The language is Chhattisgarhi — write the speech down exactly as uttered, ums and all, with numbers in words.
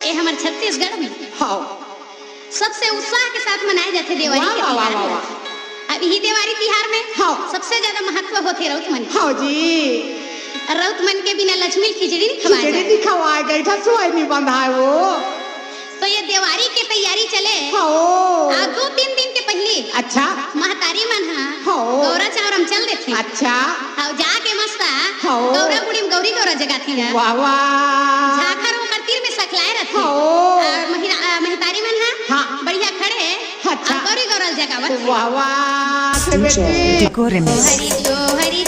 ए हमर छत्तीसगढ़ में हाँ। सबसे उत्साह के साथ मनाए जाथे देवारी वाह, के वाह, वाह, तिहार। वाह, वाह। अब इही देवारी तिहार में हाँ। सबसे ज्यादा महत्व होथे राउत मन के। हाँ जी। राउत मन के बिना लक्ष्मी खिचड़ी नहीं खवाए खिचड़ी जाए। नहीं खवाए, गैठा सोए नहीं बंधाए वो। तो ये देवारी के तैयारी चले। हाँ। आ दो तीन दिन के पहले अच्छा। महतारी मन हा हाँ। गौरा चावरम चल देथे। अच्छा। अब जाके मस्त हाँ। गौरा गुड़ी में गौरी गौरा जगाथे। वाह वाह। झाखर ओकर तीर में सखलाए रथे। हाँ। और महिला, आ, महतारी मन हा हाँ। बढ़िया खड़े अच्छा। और गौरी गौरा जगावत हे। वाह वाह। से बेटी। Dico Remix. हरी जो हरी